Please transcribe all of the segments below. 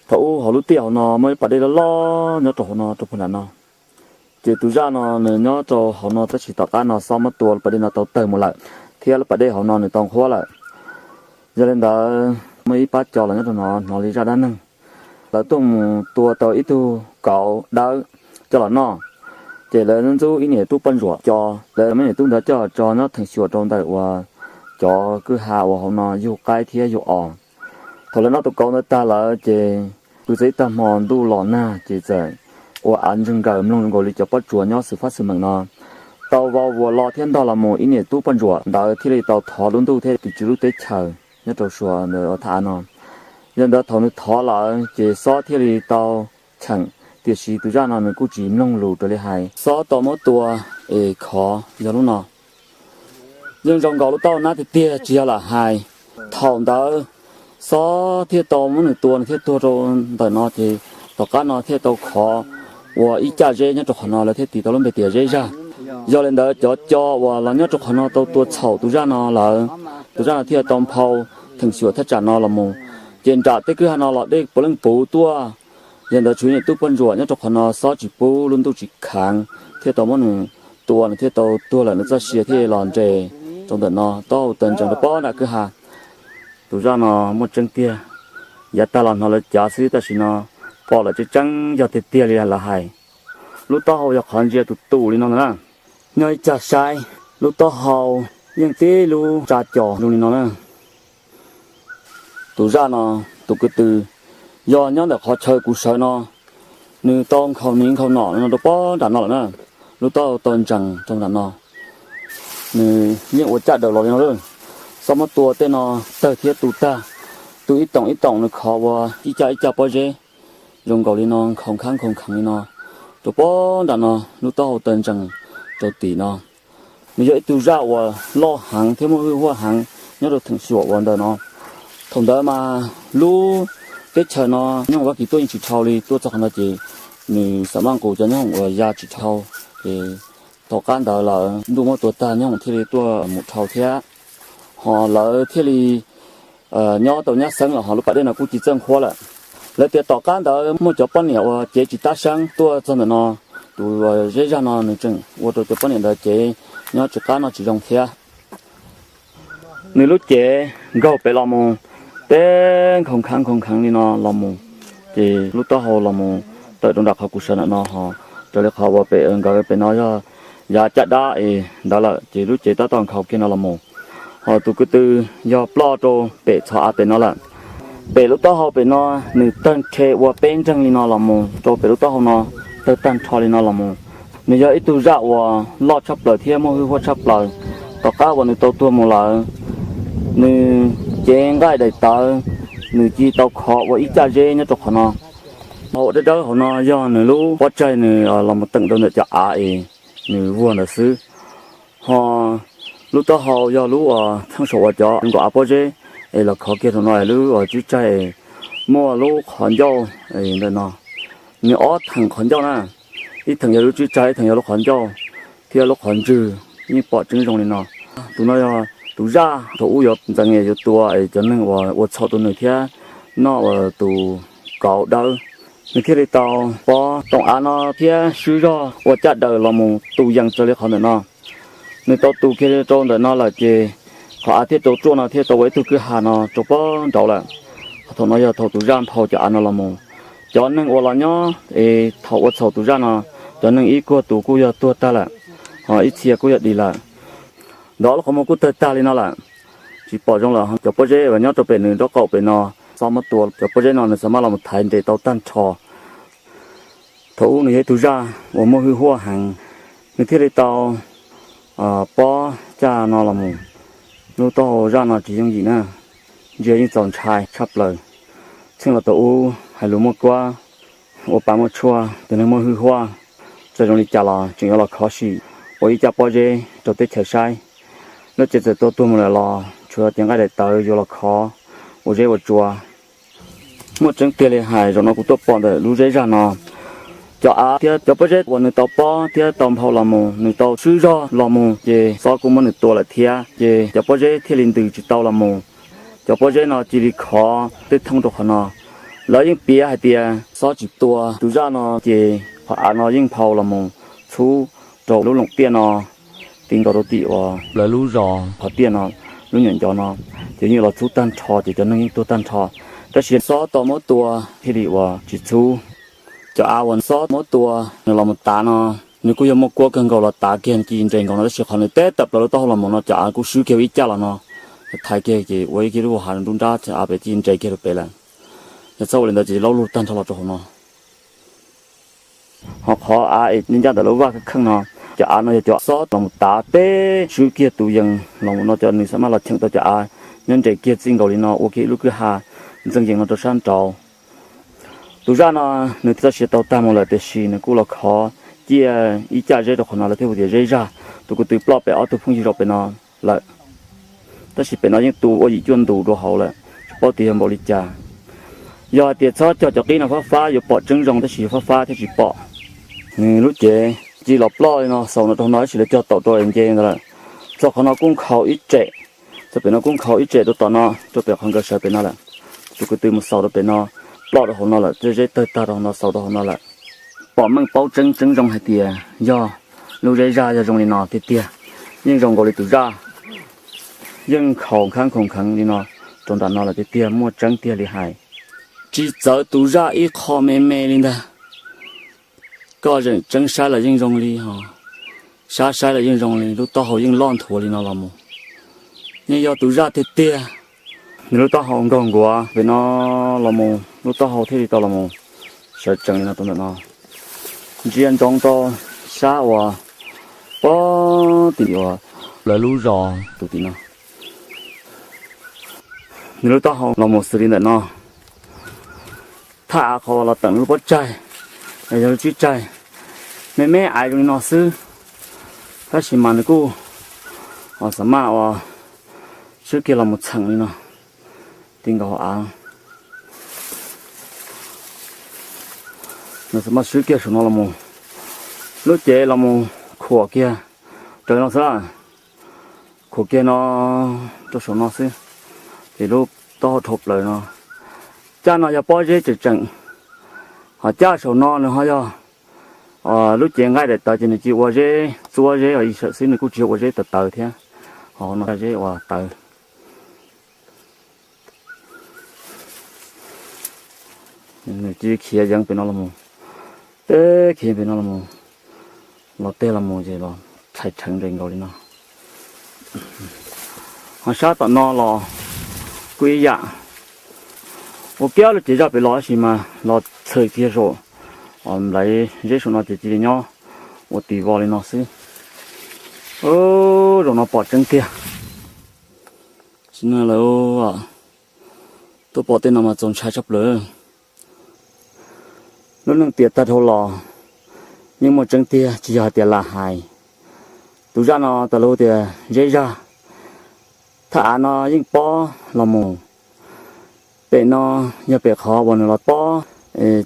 Thaum ub hauv lub tiaj hauv no muaj ib pas dej loj loj nyob rau hauv no rau puag nram no. Ces tus zaj no nws nyob rau hauv no tab sis tom qab no xob muab tua lub pas dej no tau tawg mus lawm, thiab lub pas dej hauv no nws tau nqhuab lawm. Yog li ntawd muaj ib pab cov los nyob rau no hnov li zaj dab neeg, lawv tuaj mus tua tau ib tug kauv dawb coj los noj. Ces lawv ntxub ib niam tub poj ntsuam coj, lawv muab niam tub ntawd coj tso nyob theem xyuam rau ntawm uas cov kwj ha uas hauv no yug qaib thiab yug os. Thaum lawv noj tus kauv ntawd tag lawm ces kwv txog ib tag hmo ntuj los nag ces txawm ua av ntseeg nkaws mloog zoo nkaus li cov pob tsuas nyob xwm fab xwm meem no tau vau vuas lo thiab ntog los mus. Ib niam tub poj ntsuam ntawd thiaj li tau thov lub ntuj thiab tus Tswv lub teb chaws nyob rau suav ntawd ua thaj av no. Yog ntawd thaum nws thov lawm ces xob thiaj li tau cheem, tiam sis tus zaj no nws kuj tsis mloog lus raws li hais. Xob tau muab tua es khov yog lub no. Yeej zoo nkaus lub taub hau nab tiag tiag tsis yog lam hais. Thaum ntawd xob thiaj tau muab nws tua nws thiaj tuag rau ntawm no ces tom qab no thiaj tau khov ua ib caj zeb nyob rau qhov no lawv thiaj tis tau lub npe tias Zeb Zaj. Yog li ntawd cov co uas los nyob rau qhov no tau tua txhaum tus zaj no lawm, tus zaj no thiaj tau nphau theem xyuam thaj tsam no los mus. Ces nram tej kwj ha no los dej puav leej puv tuaj. Yog ntawd tshuav niam tub poj ntsuam nyob rau qhov no xob tsis pub lub ntuj tsis kheev thiaj tau muab nws tua nws thiaj tau tuag lawm, nws txoj sia thiaj los nres rau ntawm no taub hau tawg ntsees rau pob nram kwj ha. Tus zaj no muaj tseeb tiag, yav tag los hnov lawv cav xwb tab sis no pom lawm tseeb tseeb yog tiag tiag li lawv hais. Lub taub hau yog qhov ntsia tus tus li no ntag na. Nyob ib cag saib lub taub hau yeej tib lub tsa cos zoo li no na. Tus zaj no, tus kwv tw, yog nyob ntawm qhov chaw kuv sawv no, nws tau nkhaus niv nkhaus nom no rau pob nram no lawm na. Lub taub hau tawg ntsees rau nram no, nws yeej ua caj daws los li no lawm. Xob muab tua tej no tawg thiab tu tag, tu ib toom ib toom nws khov ua ib caj ib caj pob zeb zoo nkaus li no nkhaus nkhav nkhaus nkheev li no rau pob nram no, lub taub hau tawg ntsees rau tim no. Nws yog ib tug zaj uas loj heev thiab muaj hwj huaj heev nyob rau theem xyuam uas ntawm no. Thaum ntawd mas lub teb chaws no nyob hoom Vab Kis tuaj yeej tsis dhau li, tuaj txog qhov no ces nws xam maj nqus cov nyob hoom uas ya tsis dhau, ces tom qab ntawd lawv ntuj muab tua tag nyob hoom thiaj li tuaj mus dhau thiab. Ho lawv thiaj li nyob tau nyab xeeb los ho lub pas dej no kuj ci txawj nqhuab lawm. Lawv tias tom qab ntawd muaj cov poj niam uas cev tsis tab seeb tuaj txog ntawm no, tus Zeb Zaj no nws tseem ua rau cov poj niam ntawd cev nyob tsis qab noj tsis zoo thiab. Nws lub cev nkaug pem los mus, teb nkhaus nkhav nkhaus nkheev li no los mus, ces lub taub hau los mus tawm rau nram qhov kuv sawv ntawm no ho raws li qhov uas pem nkawd pem no yog yav caj dab es ntawd lawm ces lub cev tab tom nkhaus kiag no los mus. Ho tus kwv tw yog ploj rau pem txhos av pem no lawm. Pem lub taub hau pem no nws tawg rhe ua peb nreeg li no los mus rau pem lub taub hau no, tawg tag nrho li no los mus. Nws yog ib tug zaj uas loj tshaj plaws thiab muaj hwj huaj tshaj plaws. Tom qab uas nws tau tuag mus lawm, nws cev nqaij daim tawv, nws ci tau khov ua ib caj zeb nyob rau qhov no. Ua dawb dawb hauv no yog nws lub pob tsaig nws los mus teem rau ntawm cov av es nws vuag ntawd xwb. Ho lub taub hau yog lub uas theej saum uas cov nkaum av pob zeb es los khov kiag rau no es lub uas tsib tsaig es muaj lub qhov ncauj ntawm no. Nws ob theem qhov ncauj na, ib theem yog lub tsib tsaig ib theem yog lub qhov ncauj thiab lub qhov ntswg, yeej pom tseeb zoo li no. Tus no yog tus zaj thaum ub yuav ntxeev yuav tua es cov neeg uas ua txhaum rau nws thiab noj uas tus kauv dawb, nws thiaj li tau pob toom av no thiab swb zog ua caj daws los mus tus yees raws li qhov ntawm no. Nws tau tus kiag rau ntawm no lawm ces qhov av thiaj rau ruaj no thiaj tau ua ib tug kwj ha no rau pob nraud lawm. Qhov thaum no yog thaum tus zaj nphau cov av no los mus. Cov neeg uas los nyob es thaum ua txhaum tus zaj no, cov neeg ib kuag tus kuj yog tuag tag lawm, ho ib txhia kuj yog dim lawm. Ntawm lub qhov muag kuj tawg tag li no lawm, tsis pom zoo lawm. Cov pob zeb uas nyob rau pem nws nraub qaum pem no, xob muab tua cov pob zeb no nws xav maj los mus thaiv nres tau tag nrho. Thaum ub nws yog ib tug zaj uas muaj hwj huaj heev, nws thiaj li tau pob caj no los mus. Lub taub hau zaj no tsis yooj yim na, ntsia yeej txaus ntshai tshaj plaws. Txheej los thaum ub hais lus muaj kuab, ua pa muaj tshuaj, tus neeg muaj hwj huaj, txawm zoo li cas los tseem yuav los khov sim ua ib caj pob zeb rau teb chaws saib. Lub tsev txawm tau tuag mus lawm los tshuav cev nqaij daim tawv yuav los khov ua zeb ua tsua. Muaj tseeb tiag li hais, zaum no kuv tuaj pom ntawm lub zeb zaj no, cov av thiab cov pob zeb uas nws tau pob thiab tau nphau los mus, nws tau swb zog los mus ces xob kuj muab nws tua lawm thiab, ces cov pob zeb thiaj li ntws tsis tau los mus. Cov pob zeb no cia li khov tej thooj rau qhov no, Lawv yeej piav hais tias xob tsis tua tus zaj no ces qhov av no yeej nphau los mus txhub rau lub loom tiaj no, ti nkaus rau tim uas lawv lub zos qhov tiaj no, lub nyuam ncov no, ces yeej los txhub tag nrho ces cov neeg yeej tuag tag nrho. Tab sis xob tau muab tua thiaj li uas tsis txhub. Cov av uas xob muab tua nws los mus tav no, nws kuj yog muaj kuab kawg nkaus los tav kiag ci nres nkaus no, tab sis qhov nws teb tawm plaws lub taub hau los mus no cov av kuj swb kiag ua ib caj los no, thaiv kiag ces ua ib kiag lub hav nruab nrab av pem ci nres kiag rau pem lawm. Yog txhob ua li ntawd ces laub lug tag nrho los rau hauv no. Ho qhov av es ncaj ntawm lub vaj kheej no, cov av no yog cov xob los mus tav teb swb kiag tus yees los mus no cov nws xav maj los cheem tau cov av nyob nres kiag txij nkaus li no ua kiag ib lub kwj ha ntxeej yees no rau sab nraud. Tus zaj no nws txoj sia tau tag mus lawm tiam sis nws kuj los khov ciaj ib caj zeb rau qhov no lawv thiaj hu tias zeb zaj. Tus ko tw ploj pem ob tug phooj ywg zaum pem no lawm, tab sis pem no yeej tu ua yim cuaj ntus dua hauv lawm, tsis paub tias yog npaum li cas. Yog hais tias txhob cog cov qib no fab fab yuav pom tseeb zoo tab sis yog fab fab thiaj tsis pom. Nws lub cev ci los ploj li no xaus no rau no tab sis lawv cog taum rau nce ntawd lawm. Txog qhov no kuj nkhaus ib tsem, txog pem no kuj nkhaus ib tsem rau tom no, rau pem qhov nkawd sawv pem no lawm. Tus ko tw mus xaus rau pem no, ploj rau hauv no lawm, tej zeb tawg tag rau hauv no xaus rau hauv no lawm. Pom meej paub tseeb tseeb zoo hais tias yog lub zeb zaj yog zoo li no tiag tiag, yeej zoo nkaus li tus zaj, yeej nkhaus nkhav nkhaus nkheev li no rau nram no lawm tiag tiag, muaj tseeb tiag li hais. Tsis txawv tus zaj ib qho me me li ntag. Koj zeem tseeb saib los yeej zoo li ho, sab saib los yeej zoo li, lub taub hau yeej loj nthuav li no los mus. Yeej yog tus zaj tiag tiag. Nws lub taub hau nkaug nkuav pem no los mus, lub taub hau thiaj li tau los mus sawv tsees li no rau ntawm no. Ntsia ntsoov rau sab uas pob tim uas lawv lub zos tus tim no. Nws lub taub hau los mus xws li ntawm no. Thaj av qhov uas los teem lub pob tsaig, yog lub tsib tsaig, me me aiv zoo li no xwb, tab sis mas nws kuj uas xav maj uas swb kiag los mus txheem li no, ti nkaus av. Nws xav maj swb kiag saum no los mus, lub cev los mus khuam kiag raws no xwb, khuam kiag no rau saum no xwb, ces lub taub hau dhau plaws no. Caj no yog pob zeb tseem tseem, ho caj saum no nws ho yog lub cev nqaij daim tawv ces nws cia ua zeb txuab zeb os, ib sawm xwb nws kuj tsis yog ua zeb tawv tawv thiab, ho no zeb uas tawv. Nws cia li khiav yeev pem no los mus, teb khiav pem no los mus, los teb los mus ces los txhais rheev nres nkaus li no. Ho sab tom no los kuj ib yam, ua kiag lub cev zaj pem los tab sis mas los txhawm kiag saum nplawv zeb saum no ces cia li nyob ua tis vos li no xwb. Zaum no pom tseeb tiag. Tsis na lawm, tuaj pom tej no mas txaus ntshai tshaj plaws. Lub neej tiam tag dhau los yeej muaj tseeb tiag, tsis yog hais tias lam hais. Tus zaj no tas lub tias zeb zaj, thaj av no yeej pob los mus. Pem no yog pem qhov uas nws los pob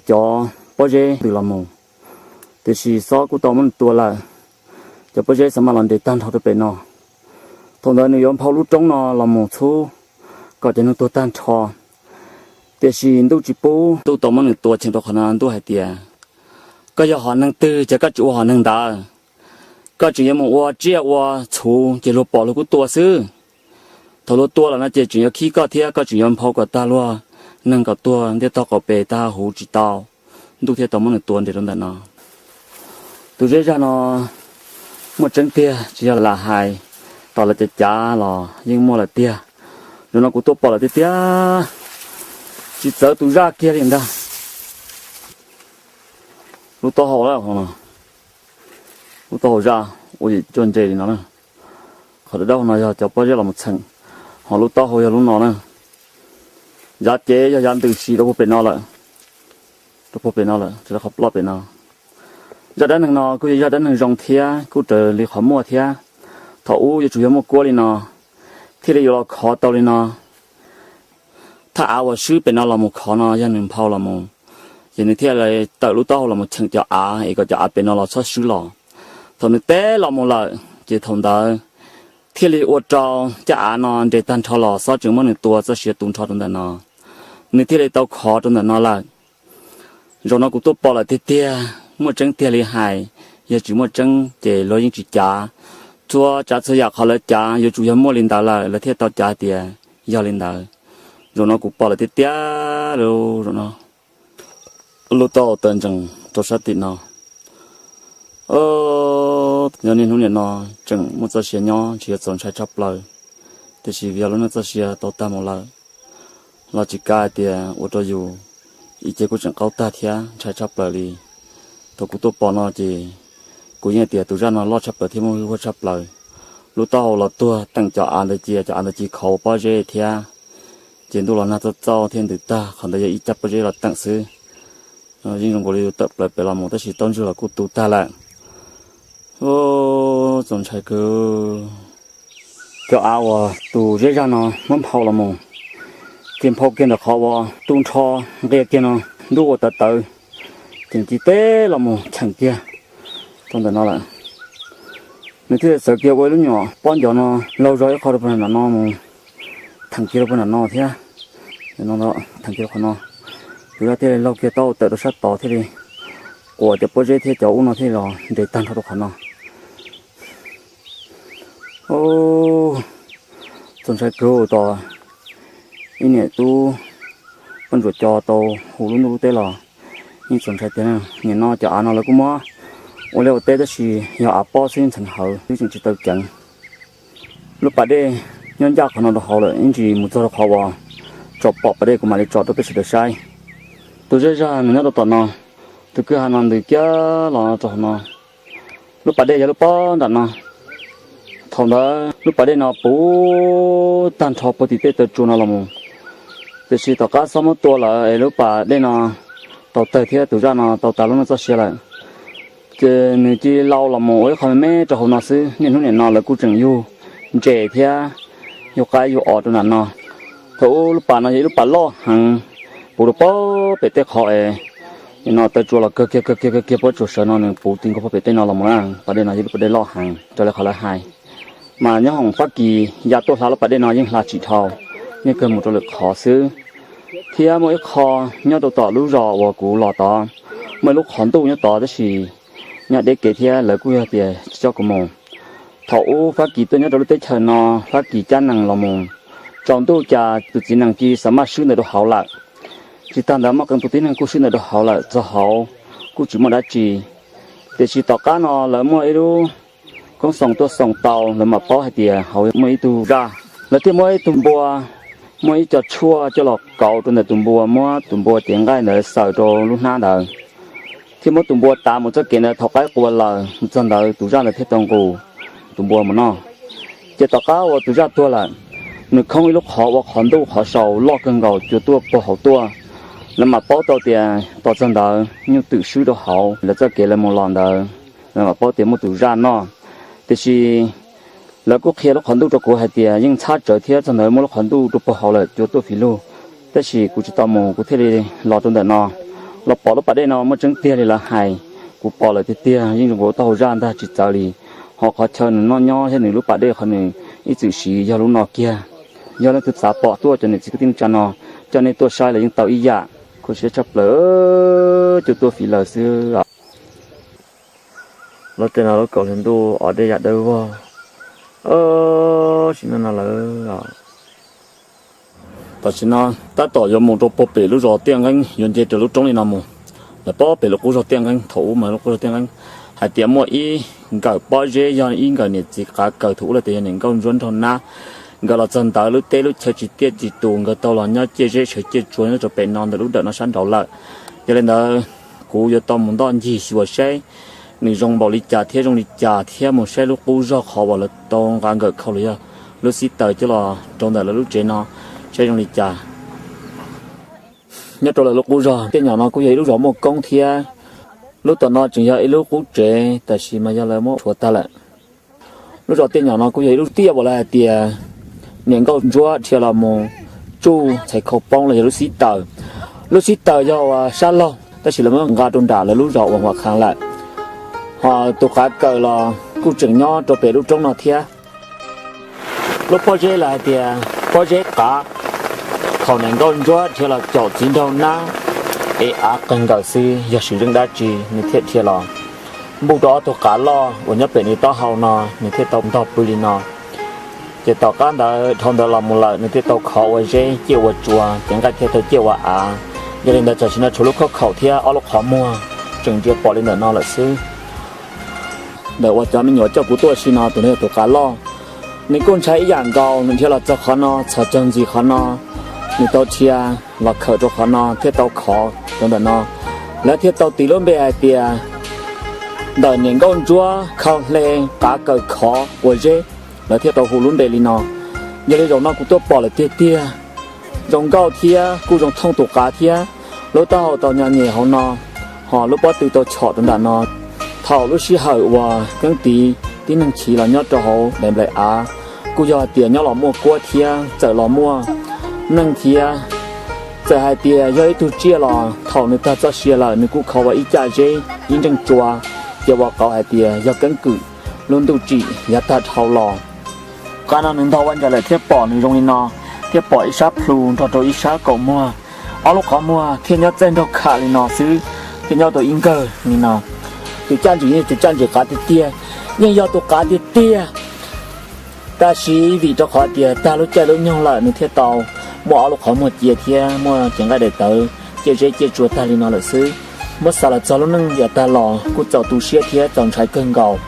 cov pob zeb ntws los mus, tiam sis xob kuj tau muab nws tua lawm. Cov pob zeb xav mas los nres tag nrho rau pem no. Thaum ntawd nws yuav nphau lub roob no los mus txhub kom cov neeg tuag tag nrho, tiam sis ntuj tsis pub, ntuj tau muab nws tua cheem rau qhov no. Ntuj hais tias, koj yog hom neeg twg ces koj tsis ua hom neeg ntawd. Koj tseem yuav mus ua tsiaj ua txhuv ces luag pom luag kuj tua xwb. Thaum luag tua lawm no ces tseem yuav khib koj thiab koj tseem yuav nphau kom tag luag neeg kom tuag ntiaj tog qaum pes tag huv tsis tau. Ntuj thiaj tau muab nws tua nres rau ntawm no. Tus zeb zaj no muaj tseeb tiag, tsis yog lam hais, tom lawv cav cav los yeej muaj lawm tiag. Zaum no kuv tuaj pom lawm tiag tiag, tsis txawv tus zaj kiag li ntag. Lub taub hau, lub taub hau zaj ua yim cuaj nres li no na. Qhov dawb dawb no yog cov pob zeb los mus txheem, ho lub taub hau yog lub no na. Yav cev yog yav ntws si rau puag pem no lawm, rau puag pem no lawm, rau qhov ploj pem no. Zaj dab neeg no kuj yog zaj dab neeg zoo thiab kuj raws li qhov muaj thiab. Thaum ub yuav tsum yog muaj kuab li no thiaj li yuav los khov tau li no. Thaj av uas swb pem no los mus khov no yog nws nphau los mus, ces nws thiaj li tawm lub taub hau los mus cheem cov av es kom cov av pem no los txhob swb los. Thaum nws teb los mus lawm ces thaum ntawd thiaj li ua rau caj av no nres tag nrho los xob tseem muab nws tua txoj sia tu nrho rau ntawm no. Nws thiaj li tau khov rau ntawm no lawm. Zaum no kuv tuaj pom lawm tiag tiag, muaj tseeb tiag li hais, yog tsis muaj tseeb ces luag yeej tsis cav. Txhua tsav txhua yam qhov lawv cav yuav tsum yog muaj li ntawd lawm lawv thiaj tau cav tias yog li ntawd. Zaum no kuv pom lawm tiag tiag li. Zaum no lub taub hau tawm ntsees rau sab tim no. Yog niaj hnub niam no tseem muaj txoj sia nyob tsis yog txaus ntshai tshaj plaws, tiam sis yog lub neej txoj sia tau tag mus lawm, los tsis kav hais tias ua rau yus ib ce kuj tseem qaug tag thiab ntshai tshaj plaws li. Thaum kuv tuaj pom no ces kuv yeej tias tus zaj no loj tshaj plaws thiab muaj hwj huam tshaj plaws. Lub taub hau los tuag teem cov av ntawd cia, cov av ntawd cia khov pob zeb thiab, ces ntuj los nag txauj txauj thiab ntws tag, qhov ntawd yog ib caj pob zeb los teem xwb. Yeej zoo nkaus li tawm plaws pem los mus tab sis taub ntswg los kuj tu tag lawm. Txaus ntshai kawg. Cov av uas tus zeb zag no muab nphau los mus, ces nphau kiag ntawm qhov uas tu nrho nqia kiag no, ntuj ua tawv tawv, ces ci teb los mus cheem kiag rau ntawm no lawm. Nws thiaj li txawv kiag ua ib lub nyuam pob ncov no laug zog ib qho rau puag nram no mus, theem kiag rau puag nram no thiab. Theem kiag rau qhov no, tus zaj thiaj li laug kiag taub hau tawm rau sab tod thiaj li quas cov pob zeb thiab cov ub no thiaj li los nres tag nrho rau qhov no. Txaus ntshai kawg tos ib niam tub poj ntsuam co tau hu lub ntuj lub teb los yeej txaus ntshai tiag. Nim no cov av no lawv kuj muab ua liaj ua teb tab sis yog av pob xwb ntxhov hawv twb tseem tsis tau ceev. Lub pas dej nyob ncaj qhov no rau hauv lawm, ib ntsis mus txog rau qhov uas tsom pom pas dej kuv mam li tso rau peb sawv daws saib. Tus zej zag nws nyob rau tom no, tus kwj ha no ntws kiag los rau hauv no. Lub pas dej yog lub pob nram no. Thaum ntawd lub pas dej no puv tag nrho puag tim tej taw tsua no los mus, tiam sis tom qab xob muab tua lawm es lub pas dej no tau tawg thiab tus zaj no tau tas lub neej txoj sia lawm. Ces nws cia li lau los mus ua ib qho me me rau hauv no xwb. Niaj hnub nim no lawv kuj tseem yug ntses thiab yug qaib yug os rau nram no. Thaum ub lub pas no yog ib lub pas loj heev, puv rau puag pem tej qhov es nim no taw tsua los kawg kiag kawg kiag kawg kiag puab tsuas sawv no nws puv ti nkaus puag pem tej no los mus na. Pas dej no yog lub pas dej loj heev raws li qhov lawv hais. Mas nyob hoom Fab Kis ya tuaj hla lub pas dej no yeej hla tsis dhau, yeej kawg mus rau lwm qhov xwb. Thiab muaj ib qho nyob rau tom lub zos uas kuv los tod, muaj ib lub qhov ntuj nyob tod tab sis nyob deb kev thiab lawv kuj yog tias tsis coj kuv mus. Thaum ub Fab Kis tuaj nyob rau lub teb chaws no, Fab Kis cab nees los mus tsaus ntuj cas tus txiv nees cia li xa maj swb ntawd rau hauv lawm. Tsis tag ntawd muaj qee tus tib neeg kuj swb ntawd rau hauv lawm, txog hauv kuj tsis muaj dab tsi. Tiam sis tom qab no lawv muaj ib lub koob xoos tuaj xoos tau, lawv mam paub hais tias hauv muaj ib tug zaj. Lawv thiaj muab ib tug npua, muaj ib co tshuaj coj los kauv rau ntawm tus npua, muab tus npua cev nqaij ntawd xaws rau lub hnab ntawd, thiab muab tus npua tav mus txoj kev ntawd. Thaum qaib qua lawm mus txog ntawd tus zaj ntawd thiaj tau nqus tus npua mus noj. Ces tom qab uas tus zaj tuag lawm, nws khoob ib lub qhov ua qhov ntuj qhov saus loj kawg nkaus cua tuaj puag hauv tuaj. Lawv mam paub tau tias tos txog ntawd nyuj twm swb rau hauv lawv txoj kev lawv mus los ntawd, lawv mam paub tias muaj tus zaj noj. Tiam sis lawv kuj qhia lub qhov ntuj rau kuv hais tias yeej ntxhab tsawv thiab txog ntawd muaj lub qhov ntuj rau puag hauv lawm cua tuaj fiv lug. Tab sis kuv tsis tau mus, kuv thiaj li los rau ntawm no, los pom lub pas dej no muaj tseeb tiag li lawv hais. Kuv pom lawm tiag tiag, yeej zoo nkaus taub hau zaj ntag tsis txawv li. Ho qhov chaw nws noj nyob thiab nws lub pas dej qhov nws ib txwm siv yog lub no kiag. Yog leej twg xav pom tuaj cov niam txiv kwv tij neej tsa no, coj nej tuaj saib los yeej tau ib yam. Khuv siab tshaj plaws, cua tuaj fiv lawv xwb. Lub tej no lub kaum hli ntuj os dej yam dawb vog. Sim no no lawm. Tam sim no tab tom yuav mus rau puag pem lub zos Tiaj Nqeeb, yuav nce raws lub roob li no mus. Lawv puag pem lub qub zos Tiaj Nqeeb, thaum ub mas lub qub zos Tiaj Nqeeb hais tias muaj ib nkawm pob zeb yog ib nkawm niam txiv qav kaws, thaum ub lawv tias yog niam nkauj ntsuab nraug nab. Nkawd los txog ntawd lub teb lub chaw tsis tiaj tsis tus, nkawd tau los nyob ciaj zeb sawv ciaj tsua nyob rau pem no ntawm lub dawm no sab nraud lawm. Yog li ntawd, kuv yuav tau mus ntoj ncig xyuas saib nws zoo npaum li cas thiab zoo li cas, thiab mus saib lub qub zog qhov uas lawv tau nqa nkawm khau los yog lub xib taws coj los rau ntawm lawv lub tsev no saib zoo li cas. Nyob rau lawv lub qub zog Tiaj Nyom no kuj yog ib lub zos muaj koob thiab. Lub tom no tseem yog ib lub qub tsev, tab sis mas yog lawv muab rhuav tag lawm. Lub zos Tiaj Nyom no kuj yog ib lub tiaj uas lawv hais tias niam nkauj ntsuab dhia los mus tsuj txhais khau poob los yog lub xib taws. Lub xib taws yog uas sab laug, tab sis lawv muab nqa rau nram lawv lub zos uas Huam Khaav lawm. Ho tus qav kaws los kuj tseem nyob rau pem lub roob no thiab. Lub pob zeb lawv hais tias pob zeb qav, Thaum niam nkauj ntsuab dhia los caum txiv nraug nab, es av qeeg nkaus xwb, yog swm zeej dab tsi nws thiaj dhia los npuj rau ob tug qav loj uas nyob pem nws taub hau no, nws thiaj tau ntog pw li no. Ces tom qab ntawd dhau ntawd los mus lawm nws thiaj tau khov ua zeb ciaj ua tsua, cev nqaij thiaj tau ciaj ua av. Yog li ntawd tam sim no tshuav lub khob khaum thiab ob lub qhov muag tseem ntsia pom li ntawm no lawm xwb. Ntawm uas cov me nyuam coj kuv tuaj sim no tus no yog tus qav loj, nws kuj ntshai ib yam nkaus, nws dhia los txog qhov no txhos caug ntxiv qhov no, nws tau dhia los khawm rau qhov no thiaj tau khov rau ntawm no. Lawv thiaj tau tis lub npe hais tias ntawm niam nkauj ntsuab khau hle qav kawm khov ua zeb, lawv thiaj tau hu lub npe li no. Yog li zaum no kuv tuaj pom lawm tiag tiag, zoo nkauj thiab kuj zoo thooj tus qav thiab. Lub taub hau tau nyo nyem hauv no, ho lub pob tw tau chom rau nram no. Thaum lub sij hawm uas keeb tiv tib neeg chiv los nyob rau hauv daim nplaim av, kuj yog hais tias nyob los muaj kuab thiab txawm los muaj neeg thiab. Txawm hais tias yog ib tug tsiaj los thaum nws tag txoj sia lawm nws kuj khov ua ib caj zeb ib ntseej tsua, ces ua qauv hais tias yog keeb kwm lub ntuj tsim yav tag dhau los. Qab no nws ntog ua ncaim lawm thiaj pom nws zoo li no, thiaj pom ib sab plhu nrog rau ib sab kaum muag, ob lub qhov muag thiaj nyob txaij nraug kham li no xwb, thiaj nyob tau ib nkawg li no. Tus caj ntswg yeej tus caj ntswg qav tiag tiag, yeej yog tus qav tiag tiag. Tab sis vim rau qhov tias tag lub caij lub nyoog lawm nws thiaj tau muaj ob lub qhov muag cia thiab muaj cev nqaij daim tawv ciaj zeb ciaj tsua tag li no lawm xwb. Muab xav los txog lub neej yav tag los kuj txaus tu siab thiab txaus ntshai kawg nkaus,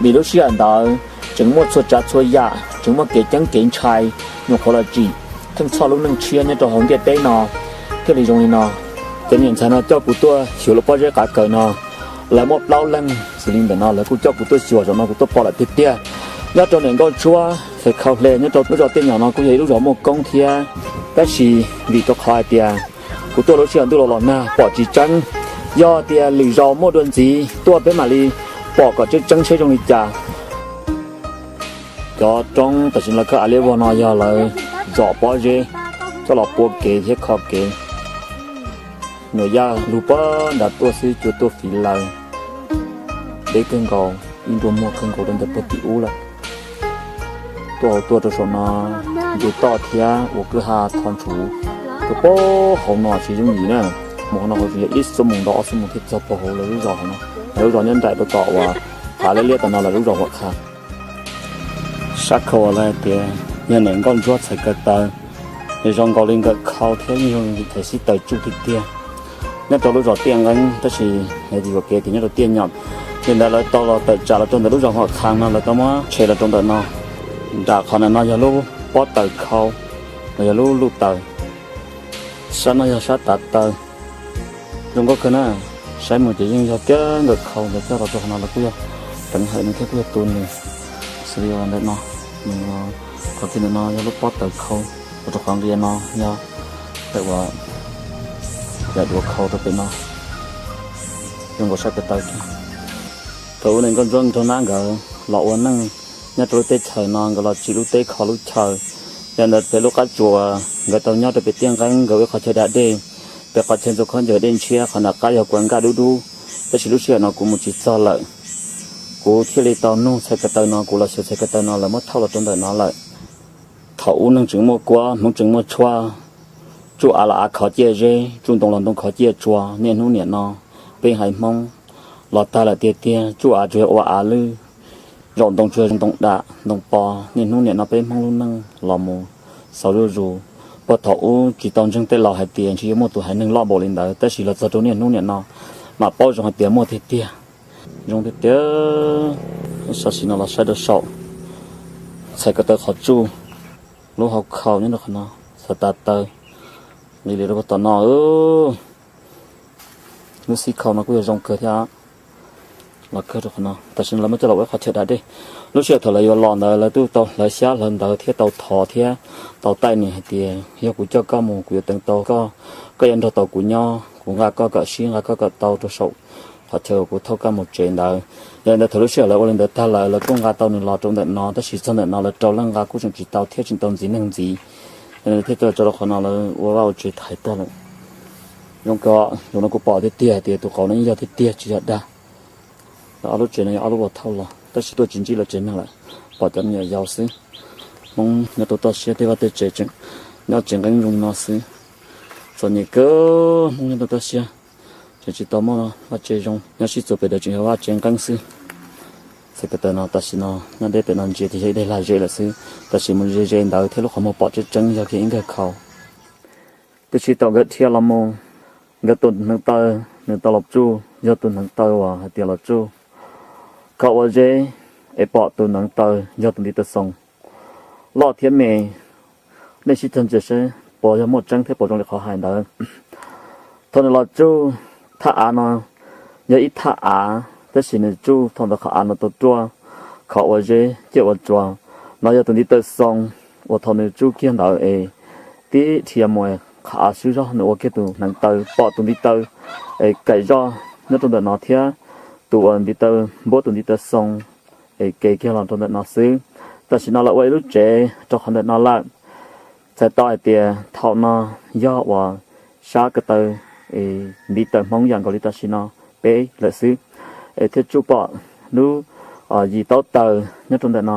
vim lub sij hawm ntawd tseem muaj txhua tsav txhua yam, tseem muaj kev ceeb kev ntshai nyuam qhuav los tsim theej txhoj lub neej tshiab nyob rau hauv ntiaj teb no thiaj li zoo li no. Cov niam ntxhais no coj kuv tuaj xyuas lub pob zeb qav kawm no, lawv muaj plaub leeg xws li ntawm no lawv kuj coj kuv tuaj xyuas, zaum no kuv tuaj pom lawm tiag tiag. Nyob rau niam nkauj ntsuab txhais khau hle nyob rau lub zos Tiaj Nyom no kuj yog ib lub zos muaj koob thiab, tab sis vim rau qhov hais tias kuv tuaj lub sij hawm ntuj los los nag pom tsis tseeb. Yog tias lwm zaus muaj dua ntxiv tuaj peb mam li pom kom tseeb tseeb seb zoo li cas. Cov roob tam sim no lawv khawb av liab vog no yog lawv zom pob zeb coj los pua kev thiab kho kev. Nyuam yaj lug pag nrad tuaj xwb cua tuaj fiv lawv. Deb kawg nkaus, ib nruab muag kawg nkaus rau ntawm puag tim ub lawm. Tuaj hauv tuaj rau saum no, nce toj thiab ua kwj ha tho ntshuv. Tuaj puag hauv no tsis yooj yim na, mus hauv no hauv tseem yog ib xuab moos rau ob xuab moos thiaj txog puag hauv lawv lub zos hauv no. Lawv lub zos nyob nraim rau tom uas hav liab liab tom no lawv lub zos Huam Qha. Sab khau lawv hais tias yog niam nkauj ntsuab txhais ko taw, zoo nkaus li nkawm khau thiab yeej zoo li thaim sib taws tsuj tiag tiag. Nyob rau lub zos Tiaj Nqeeb tab sis hais tias yuam kev tias nyob rau Tiaj Nyom, li ntawd lawv tau los tawm tsam los rau ntawm lub zos Huam Qha no lawv tau muab tshem los rau ntawm no. Nram qhov ntawm no yog lub pob taws khau, los yog lub luj taws. Sab no yog sab tav taw, zoo nkauj kawg na. Saib mus ces yeej yog kiag nkawm khau ntawd coj los rau qhov no los kuj yog teev hawm nws thiab kuj yog tu nws. Xws li ntawm no, nws qhov kiag ntawm no yog lub pob taws khau, ua rau qhov nqia no yog ntawm uas yam duav khau rau pem no, zoo nkaus sab ko taw kiag. Thaum ub niam nkauj ntsuab nraug nab nkawd los ua neej nyob rau lub teb chaws no, nkawd los tsim lub teb kho lub chaw. Yog ntawd pem lub qab tsuas nkawd tau nyob rau pem Tiaj Nqeeb, nkawd ua ib qhov chaw da dej, pem qhov chaw ntxuav khaub ncaws dej ntshiab, qhov nram qab yog Kuav Nkaj Dub Dub. Tab sis lub sij hawm no kuv mus tsis txog lawm, kuv thiaj li tau nug txhais ko taw no, kuv los xyuas txhais ko taw no lawv muab thauj los rau ntawm no lawm. Thaum ub neeg tseem muaj kuab, hmoov tseem muaj tshuaj, tsuj av los av khov ciaj zeb, tsuj ntoo los ntoo khov ciaj tsua. Niaj hnub niam no peb haiv hmoob los tag lawm tiag tiag, tsuj av tsuas yog ua av lwj, zaum ntoo tsuas yog ntoo dam ntoo pov. Niaj hnub niam no peb hmoob lub neej los mus xaus zuj zus. Puag thaum ub tsis tau ntseeg tej laus hais tias ntshe yuav muaj tus haiv neeg loj npaum li ntawd, tab sis los txog rau niaj hnub niam no mam paub zoo hais tias muaj tiag tiag. Zoo tiag tiag. Saib sim no los saib rau saum txhais ko taw qhov tsuj, lub hau khau nyob rau qhov no, xav tas taw nqis li rau puag tom no. Lub xib khau no kuj yog zoo kawg thiab. Los kawg rau qhov no, tam sim no lawv muab coj los ua ib qhov chaw da dej. Lub sij hawm thaum lawv yuav los ntawd lawv twb tau hlawv xyab hlawv ntawv thiab tau thov thiab tau taij nws hais tias yog kuv coj koj mus kuv yuav teev tau koj, koj yuav nrog tau kuv nyob, kuv nqa koj kom sib nqa koj kom tau rau saum qhov chaw kuv thauj koj mus tsev ntawd. Yog li ntawd thaum lub sij hawm lawv ua li ntawd tag lawm lawv kuj nqa tau nws los rau ntawm no, tab sis txog ntawm no lawv rau leej nqa kuj tseem tsis tau thiab tseem tau ntxiv neeg ntxiv. Yog li ntawd thiaj tau tso rau qhov no lawv ua vaj ua tsev thaiv tag lawm. Zoo kawg, zaum no kuv pom tiag tiag hais tias tus qauv no yeej yog tiag tiag tsis yog dag. Ob lub tsev no yog ob lub uas thauj los tab sis tuaj tsis ntsib lawv tsev neeg lawm, pom cov me nyuam yaus xwb. Hmoob nyob rau toj siab tej vaj tej tsev tseem Nyob tsev nqeeb zoo no xwb, txom nyem kawg, Hmoob nyob rau toj siab, tseem tsis tau muaj vaj tse zoo, nyob sib txuas pem dawm tseem yog vaj tsev nqeeb xwb. Txhais ko taw no tam sim no nyob deb pem no ntsia ces yog ib daim lag zem lawm xwb, tab sis mus ze ze ntawd thiab lub qhov muag pom tseeb tseeb yog kiag ib nkawg khau. Tiam sis thaum nkawd dhia los mus, nkawd tus hneev taw, nws tau los tsuj, yog tus hneev taw uas hais tias los tsuj khov ua zeb, es pom tus hneev taw yog tus ntiv taw xoo loj thiab me. Nej sib cog ntsia seb puas yog muaj tseeb thiab puas zoo li qhov hais ntawd. Thaum nws los tsuj, thaj av no yog ib thaj av, tab sis nws tsuj thaum ntawd qhov av no tau ruaj, khov ua zeb ciaj ua tsua. No yog tus ntiv taw xoo uas thaum nws tsuj kiag ntawd es tib dhia mus qhov av swb zog nws ua kiag tus hneev taw, pom tus ntiv taw es kaim zoj nyob rau ntawm no thiab, tus uas ntiv taw npuab tus ntiv taw xoo es ke kiag los rau ntawm no xwb. Tam sim no lawv ua ib lub tsev rau qhov ntawm no lawm. Txhais tau hais tias thaum no yog uas sab ko taw es ntiv taw Hmoob yam nkaus li tam sim no peb lawm xwb, es thiaj tsuj pom lub yim taub taws nyob rau ntawm no.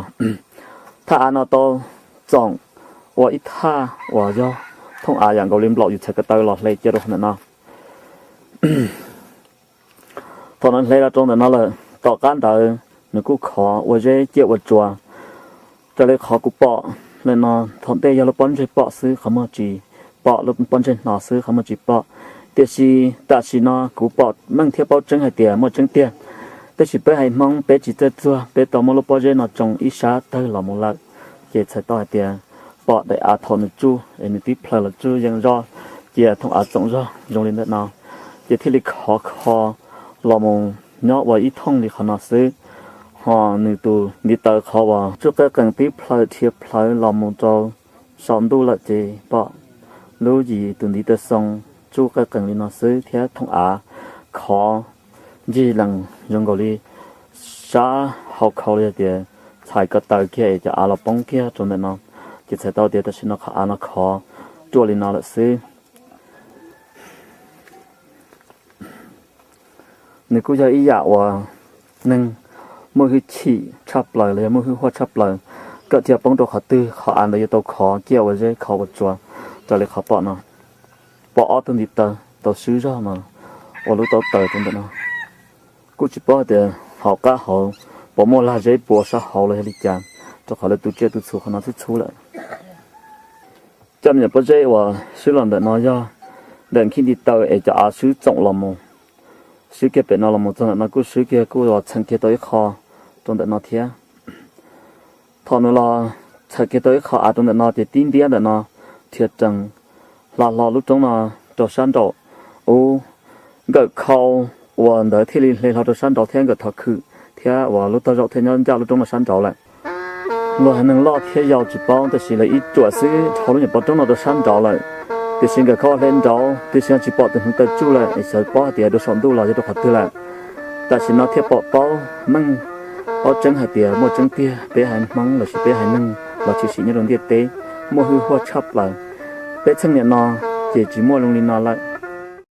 Thaj av no tau txoom ua ib thaj uas yog thooj av yam nkaus li nplaum yus txhais ko taw los hle cia rau qhov ntawm no. Thaum nws hle los rau ntawm no lawm, tom qab ntawd nws kuj khov ua zeb ciaj ua tsua. Raws li qhov kuv pom ntawm no, thaum ntej yog lub pob ntseg pom xwb, qhov muag tsis pom, lub pob ntseg hno xwb, qhov muag tsis pom. Tiam sis tam sim no kuv pom meej thiab paub tseeb hais tias muaj tseeb tiag. Tab sis peb haiv Hmoob peb tsis txawj txuag, peb tau muab lub pob zeb no tsoo ib sab tawg los mus lawm, ces txhais tau hais tias pom daim av thaum nws tsuj es nws tib plhaw los tsuj yeej zoj, cia thooj av txoom zog zoo li ntawm no, ces thiaj li khov kho los mus nyob ua ib thooj li qhov no xwb. Ho nws tus ntiv taw qhov uas tsuj qeej qees tib plhaw dhia plhawv los mus rau saum ntuj lawm ces pom lub yim tus ntiv taw xoo tsuj qeej qees li no xwb thiab thooj av khov ncig lees zoo nkaus li sab hauv khau li hais tias txhais ko taw kiag es cov av los poob kiag rau ntawm no, ces txhais tau tias tam sim no qhov av no khov ruaj li no lawm xwb. Nws kuj yog ib yam uas neeg muaj hwj chim tshaj plaws los yog muaj hwj huaj tshaj plaws, kawm thiaj poob rau qhov twg qhov av ntawd yuav tau khov ciaj ua zeb khov ua tsua. Raws li qhov pom no, pom ob tug ntiv taw tau swb zog no ua lub taub taws rau ntawm no. Kuj tsis paub hais tias hauv qab hauv puas muaj lag zeb puas sab hauv los yog li cas, rau qhov lawv tu tsiaj tu txhu qhov no txhub txhub lawm. Cov me nyuam pob zeb uas swb los ntawm no yog ntawm nkhib ntiv taw es cov av swb txoom los mus, swb kiag pem no los mus txog ntawm no kuj swb kiag kuj los txheem kiag tau ib qho rau ntawm no thiab. Thaum nws los txheem kiag tau ib qho av rau ntawm no ces tib ntiab ntawm no dhia rees hla hlo lub roob no rau sab nraum ub. Nkawm khau uas ntawd thiaj li hle hlo rau sab nraud thiab nkawm thov khwm thiab uas lub tog zaum thiaj nyob ncaj lub roob no sab nraud lawm. Luag haiv neeg loj thiab yau tsis paub, tab sis lawv ib ruam xwb dhau lub nyuam pov roob no rau sab nraud lawm. Tiam sis nkawm khau hle nraud, tiam sis tsis pom tus hneev taw tsuj lawm es xyov paub hais tias dua saum ntuj los yog rau qhov twg lawm. Tam sim no thiaj pom paub meej, paub tseeb hais tias muaj tseeb tiag, peb haiv Hmoob lossis peb haiv neeg los tshwm sim nyob rau ntiaj teb muaj hwj huaj tshaj plaws. Peb txheej niam no ces tsis muaj zoo li no lawm.